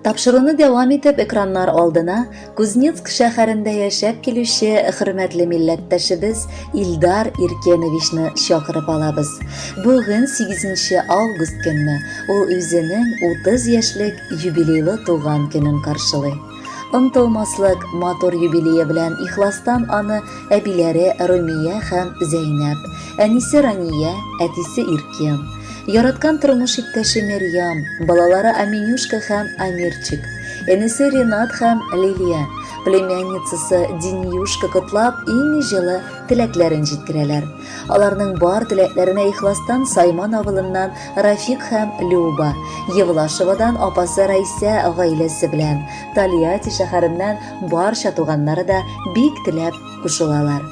Тапшыруны дәвам итеп, экраннар алдына Кузнецк шәһәрендә яшәп килүче хөрмәтле милләттәшебез Илдар Иркеновичны чакырып алабыз. Бүген 8 август көнне ул үзенең 30 яшьлек юбилейлы туган көнен каршылый. Онтылмаслык матур юбилее белән ихластан аны әбиләре Румия һәм Зәйнәп, әнисе Рания, әтисе Иркен, яраткан тормыш иптәше Мәрьям, балалары Аминюшка һәм Амирчик, энесе Ренат һәм Лилия, племянницасы Динюшка котлап, иң җылы теләкләрен җиткерәләр. Аларның бар теләкләренә ихластан Сайман авылыннан Рафик һәм Люба, Евлашевадан апасы Райсә гаиләсе белән, Тольятти шәһәреннән барча туганнары да бик теләп кушылалар.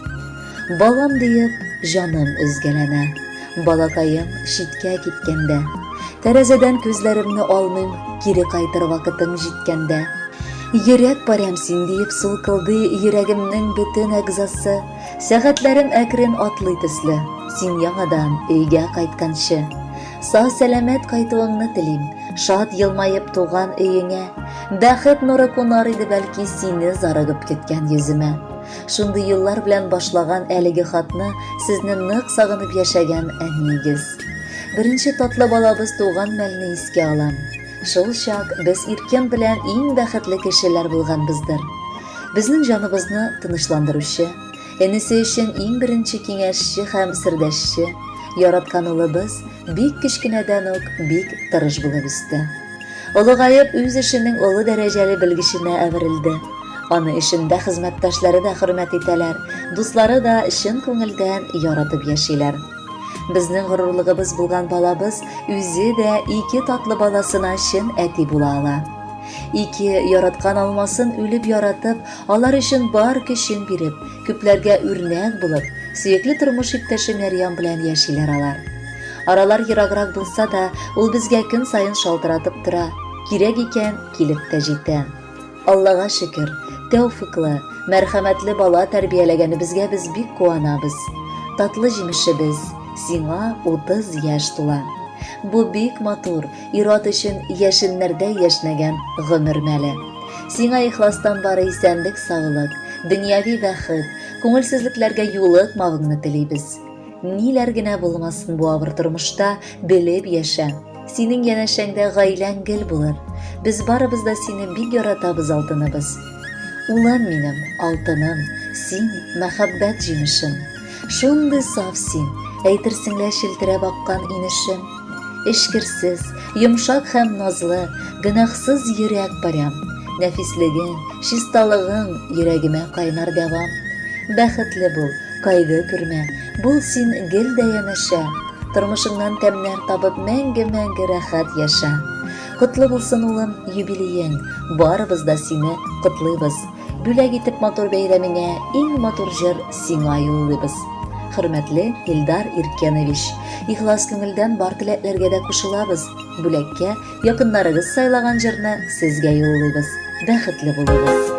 Балам диеп, җаным өзгәләнә. Балакаем читкә киткәндә. Тәрәзәдән күзләремне алмыйм, кире кайтыр вакытың җиткәндә. Йөрәк парәм син диеп сулкылдый йөрәгемнең бөтен әгъзасы. Сәгатьләрем әкрен атлый төсле, син яңадан өйгә кайтканчы. Сау-сәламәт кайтуыңны телим, шат елмаеп туган өеңә. Бәхет нуры кунар иде бәлки сине зарыгып көткән йөземә. Шундый юллар белән башлаган әлеге хатны сезне нык сагынып яшәгән әниегез. Беренче татлы балабыз туган мәлне искә алам. Шул чак без Иркен белән иң бәхетле кешеләр булганбыздыр. Безнең җаныбызны тынычландыручы, энесе өчен иң беренче киңәшче һәм сердәшче, яраткан улыбыз бик кечкенәдән үк бик тырыш булып үсте. Олыгаеп, үз эшенең олы дәрәҗәле белгеченә әверелде. Аны эшендә хезмәттәшләре дә хөрмәт итәләр, дуслары да чын күңелдән яратып яшиләр. Безнең горурлыгыбыз булган балабыз үзе дә ике татлы баласына чын әти була ала. Ике яраткан алмасын үлеп яратып, алар өчен бар көчен биреп, күпләргә үрнәк булып, сөекле тормыш иптәше Мәрьям белән яшиләр алар. Аралар ераграк булса да, ул безгә көн саен шалтыратып тора, кирәк икән, килеп тә җитә. Аллага шөкер, тәүфыклы, мәрхәмәтле бала тәрбияләгәнебезгә без бик куанабыз. Татлы җимешебез, сиңа 30 яшь тула. Бу бик матур, ир-ат өчен яшеннәрдәй яшьнәгән гомер мәле. Сиңа ихластан бары исәнлек-саулык, дөньяви бәхет, күңелсезлекләргә юлыкмавыңны телибез. Ниләр генә булмасын бу авыр тормышта, белеп яшә. Синең янәшәңдә гаиләң гел булыр. Без барыбыз да сине бик яратабыз, алтыныбыз. Улым минем, алтыным, син, мәхәббәт җимешем. Шундый саф син, әйтерсең лә челтерәп аккан инешем. Эчкерсез, йомшак һәм назлы, гөнаһсыз йөрәк парәм. Нәфислегең, чисталыгың йөрәгемә кайнар дәвам. Бәхетле бул, кайгы күрмә, бул син гел дә янәшә. Тормышыңнан тәмнәр табып мәңге-мәңге рәхәт яшә. Котлы булсын, улым, юбилеең, барыбыз да сине котлыйбыз. Бүләк итеп матур бәйрәмеңә иң матур җыр сиңа юллыйбыз. Хөрмәтле Илдар Иркенович, ихлас күңелдән бар теләкләргә дә кушылабыз. Бүләккә якыннарыгыз сайлаган җырны сезгә юллыйбыз. Бәхетле булыгыз!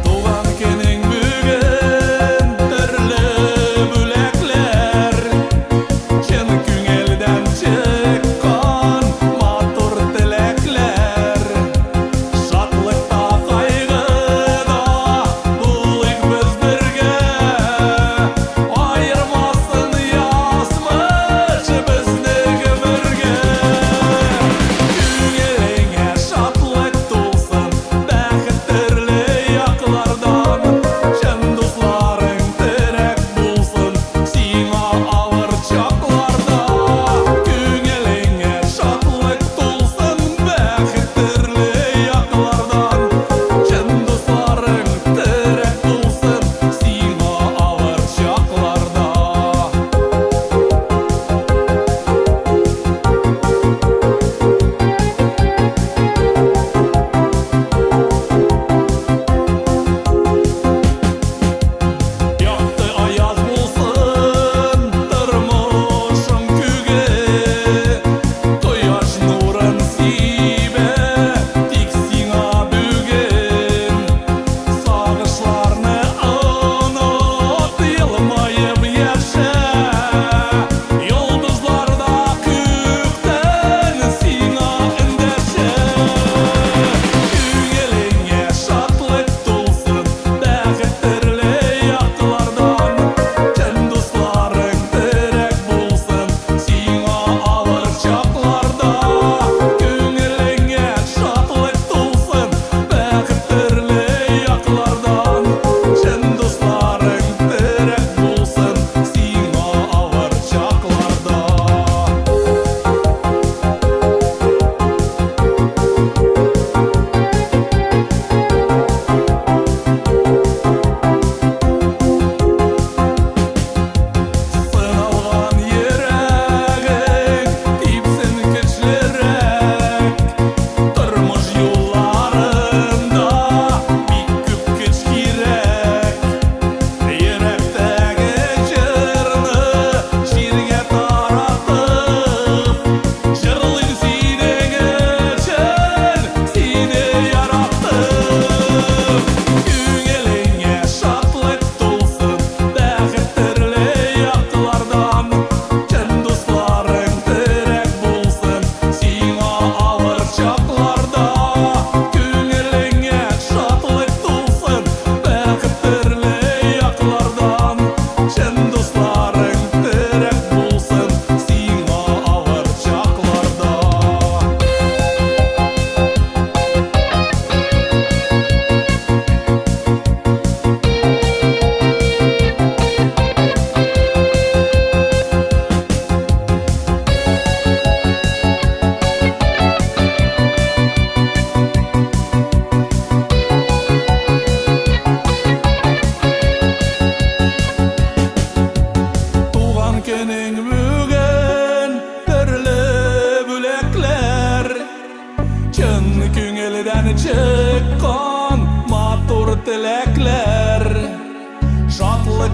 Туган көнең бүген, төрле бүләкләр.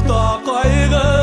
Чакта кайгы.